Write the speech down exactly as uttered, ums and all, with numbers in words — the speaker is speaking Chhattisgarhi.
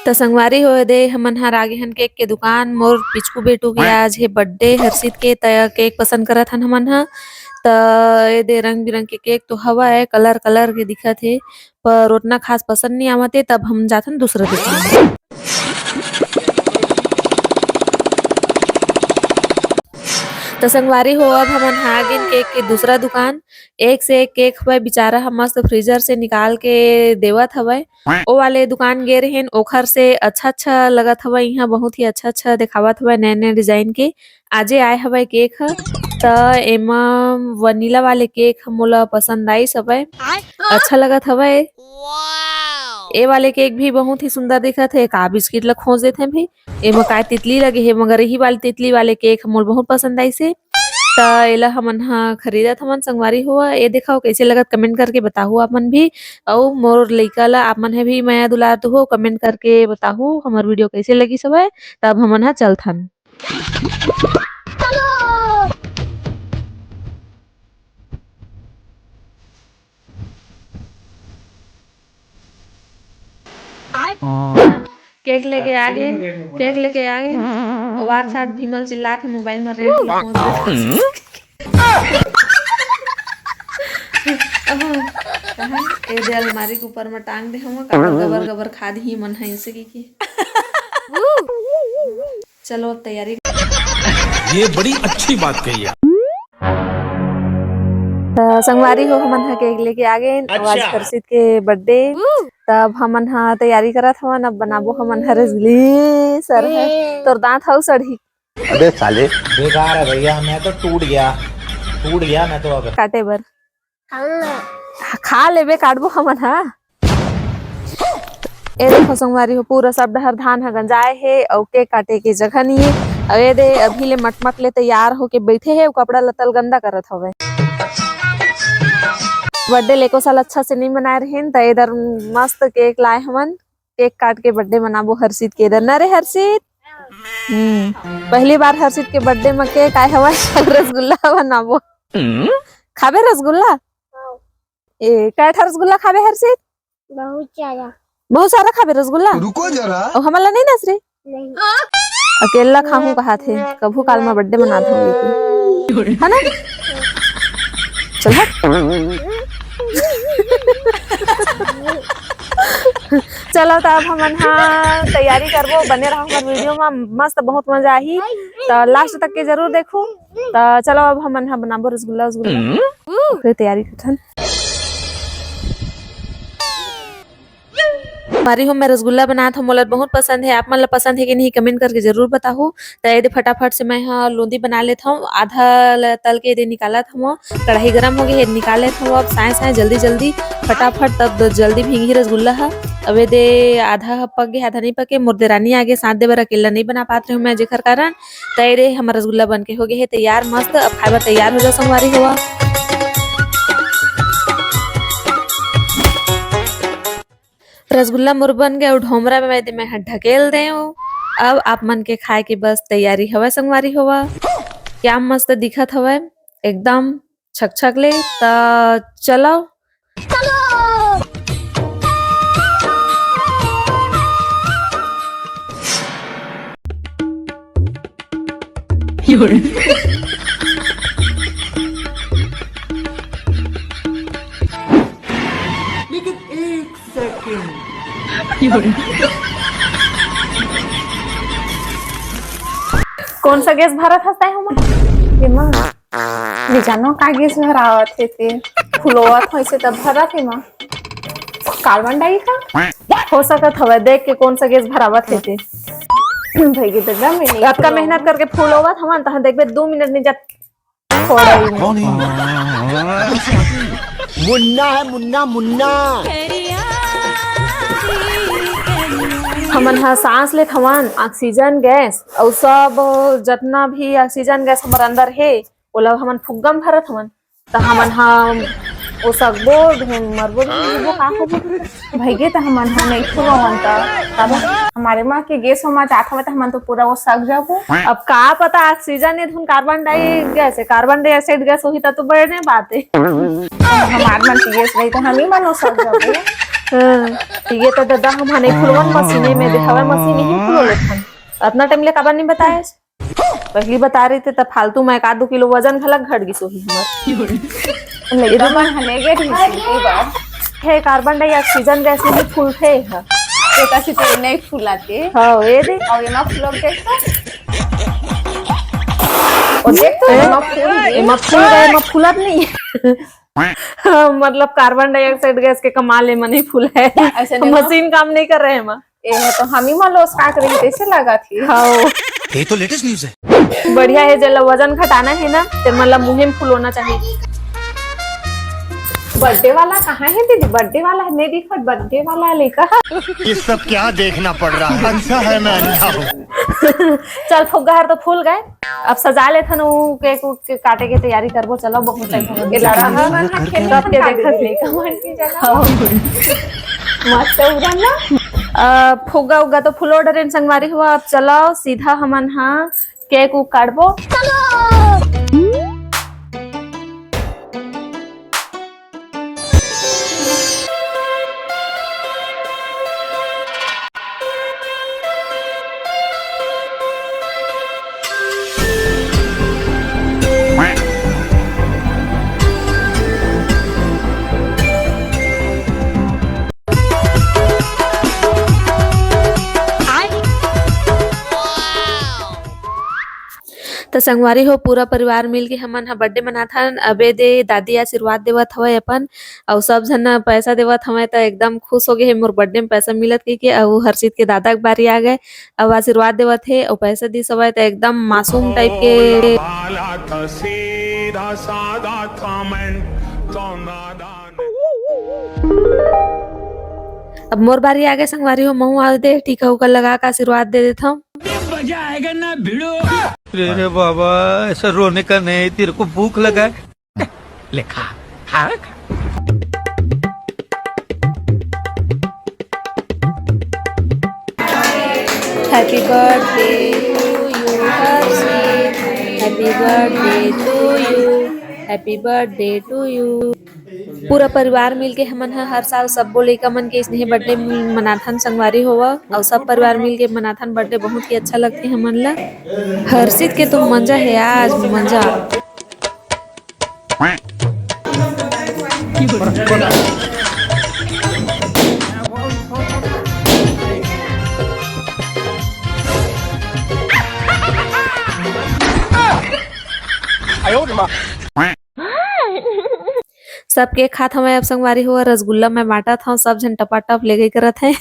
त संगवारी हो, ए दे हमन हर आगे हन केक के दुकान। मोर पिचकू बेटू के आज हे बर्थडे हर्षित के, त केक पसंद करत हन हमन ह। त ए दे रंग बिरंग के केक तो हवय, कलर कलर के दिखत हे, पर ओतना खास पसंद नहीं आवत हे, तब हम जाथन दूसरा दुकान। त संगवारी हो, अब हमन हा गेन केक के दूसरा दुकान। एक से एक केक हवय, बेचारा ह मस्त फ्रीजर से निकाल के देवत हवय। ओ वाले दुकान गे रहेन, ओखर से अच्छा अच्छा लगत हवय। इहाँ बहुत ही अच्छा अच्छा देखावत हवय, नए नए डिजाइन के। आजे आए हवय केक ह, त एमा वनीला वाले केक ह मोला पसंद आइस हवय, अच्छा लगत हवय। ए वाले केक भी बहुत ही सुंदर दिखत हे। का बिस्किट ला खोज देथे भी, एमा काय तितली लगे हे, मगर यही वाले तितली वाले केक ह मोला बहुत पसंद आइस हे। त एला हमन ह खरीदत हमन संगवारी हो। ए देखाओ कैसे लगत, कमेंट करके बताहू आप मन भी। अउ मोर लइका ला आप मन ह भी मया दुलार दुहू, कमेंट करके बताहू हमर वीडियो कैसे लगिस हवय। तब हमन ह चलथन। केक लेके आ गे, केक लेके आ गे। वार साथ भीमल चिल्लात हे मोबाइल में, रेड में पहुंच गे। अहो, कहाँ? ए दे अलमारी के ऊपर में टांग दे हूँ, काबर गबर गबर खा दिही मन है इसे की, की। चलो अब तैयारी। ये बड़ी अच्छी बात कही है। त संगवारी हो, हमन ह केक लेके आ गेन। अउ आज अच्छा। हर्षित के बर्थडे, तब हमन ह तैयारी करत हवन। अब बनाबो हमन ह रसगुल्ले। सर है, तोर दांत हउ सड़ही। अबे साले। बेकार है भैया, मैं तो टूट गया, टूट गया मैं तो। अब काटे बर। खा लेबे, काटबो हमन ह। ए देखो संगवारी हो, पूरा सब डहर धान ह गंजाए हे अउ केक काटे के जगह नहीं हे। अउ ए दे अभी ले मटमट ले तैयार होके बैठे हे, अउ कपड़ा लत्ता ल गंदा करत हवे। बर्थडे लेको साल अच्छा से नहीं मनाए रहेन, त एदर मस्त केक लाए हमन। केक काट के बर्थडे मनाबो हर्षित के इधर ना रे हर्षित। हम्म, पहली बार हर्षित के बर्थडे में केक आए हवा, रसगुल्ला बनाबो। खाबे रसगुल्ला? ए, कै ठा रसगुल्ला खाबे हर्षित? बहुत सारा। बहुत सारा खाबे रसगुल्ला? रुको जरा। अउ हमला नहीं नस रे? नहीं। अकेला खाहूं कहा थे, कभू काल में बर्थडे मना था, है ना? चल हट। चलो, त अब हमन हा तैयारी करबो, बने रहो हमर वीडियो में, मस्त बहुत मजा आही, त लास्ट तक के जरूर देखो। त चलो, अब हमन हा बनाबो रसगुल्ला उसगुल्ला, फिर तैयारी करथन। संगवारी हो, मैं रसगुल्ला बनात हूँ, मोला बहुत पसंद है। आप मन ला पसंद है कि नहीं, कमेंट करके जरूर बताहू। त एदे फटाफट से मैं ह लोंदी बना लेत हूँ। आधा ल तल के एदे निकालत हूँ, कढ़ाई गरम हो गई है, निकाल लेत हूँ। अब साए साए जल्दी जल्दी फटाफट, तब जल्दी भींगी रसगुल्ला ह। अब एदे आधा ह पक गए, आधा नहीं पके। मोर देरानी आगे साथ दे बर, अकेला नहीं बना पात रहे हूँ मैं, जेकर कारण त एदे हमर रसगुल्ला बन के हो गए है तैयार मस्त। अब खाए बर तैयार हो जाओ संगवारी हो। रसगुल्ला मोर बन गए अउ ढोमरा में मैं, मैं ह ढकेल देव। अब आप मन के खाए के बस तैयारी हवय संगवारी होवा। क्या मस्त दिखत हवय, एकदम छकछक ले। त चलो। लेकिन एक सेकंड। कौन सा गैस भरत हस तैं हमर? एमा, नहीं जानो का गैस भरावत हे ते। फुलोवत होइसे तब भरत हे मा। कार्बन डाई का? हो सकत हवय, देख के कौन सा गैस भरावत हे ते। भइगे दादा, मैं नहीं अतका फुलोवत। मेहनत करके फुलोवत हवन, तहाँ देखबे दो मिनट नहीं जात। कौन है? मुन्ना है, मुन्ना, मुन्ना। हमन ह सांस लेत हवन, ऑक्सीजन गैस, अउ सब जतना भी ऑक्सीजन गैस हमर अंदर हे, ओला हमन फुग्गा म भरत हवन। त हमन ह ओ सकबो, धुन मरबो, धुन मरबो, का होबो? भइगे त हमन ह नहीं फुलोवन त, तब हमारे माँ के गैस मा जात हवे त हमन तो पूरा ओ सक जाबो। अब का पता ऑक्सीजन ए धुन कार्बन डाई गैस है, कार्बन डाइऑक्साइड गैस होही त तो बड़े बात है। हमार मन के गैस रही त हम ही मन ओ सक जाबो। हाँ, ये तो दादा हम हा नहीं फुलवन, मशीने में दे हवय, मशीन ही फुलो लेथन। अतना टाइम ले काबर नहीं बताए? पहली बता रही थे त फालतू में एक आध दो किलो वजन घलक घट गिस होही हमर। लइका मन ह नेगेट ही सुनती बा। हे, कार्बन डाइऑक्सीजन गैस में ही फूलथे ह। तेकर से तो नहीं फुलाते। हाँ, ये दे। और ये ना फुलक देख तो। और देख तो, ए, एमा फूल गे। एमा फूल गे, एमा फुलत नहीं। हाँ, मतलब कार्बन डाइऑक्साइड गैस के कमाल एमा नहीं फूल है। ऐसे नहीं ना। मशीन काम नहीं कर रहे एमा। ए, तो हम ही मन लोग का करेंगे, कैसे लगा थी? हाँ। ये तो लेटेस्ट न्यूज़ है। बढ़िया है, जेला वजन घटाना है ना, ते मतलब मुहिम फुलोना चाहिए। बर्थडे वाला कहाँ है दीदी? बर्थडे वाला नहीं दिखा, बर्थडे वाला लेकर। ये सब क्या देखना पड़ रहा है? अच्छा है मैं अंधा हूँ। चल, फुग्गा हर तो फूल गए, अब सजा लेथन, उ केक उक के काटे के तैयारी करबो। चलो, बहुत टाइम हो गया। ए, लड़ा मन ह खेल कब के देखत नहीं, कमन के जगह। हाँ। मस्त उड़न ना। अ, फुग्गा उग्गा तो फुलो डरेन संगवारी हो, अब चलो सीधा हमन हा केक उक काटबो। त संगवारी हो, पूरा परिवार मिल के हमन ह बर्थडे मनाथन। अबे दे दादी आशीर्वाद देवत हवय अपन, अउ सब झन पैसा देवत हवय, त एकदम खुश हो गे हे, मोर बर्थडे में पैसा मिलत कहिके। अउ हर्षित के दादा के बारी आ गए, अब आशीर्वाद देवत हे, अउ पैसा दिस हवय, त एकदम मासूम टाइप के। अब मोर बारी आ गए संगवारी हो, महू आ दे टीका उका लगा के आशीर्वाद दे देथव। मजा आएगा ना भिड़ो। रे रे बाबा, ऐसा रोने का नहीं, तेरे को भूख लगा है। ले खा, खा, खा। Happy birthday to you, Harshit. Happy birthday to you। Happy birthday to you। पूरा परिवार मिलके हमन ह हर साल सब्बो लइका मन के स्नेह बर्थडे मनाथन संगवारी होवा, अउ सब परिवार मिलके मनाथन बर्थडे, बहुत ही अच्छा लगथे हमन ला। हर्षित के तो मजा हे आज, मजा। सब केक खात हवय। अब संगवारी हो, रसगुल्ला मैं बांटत हव, सब झन टपाटप ले गई करत हे।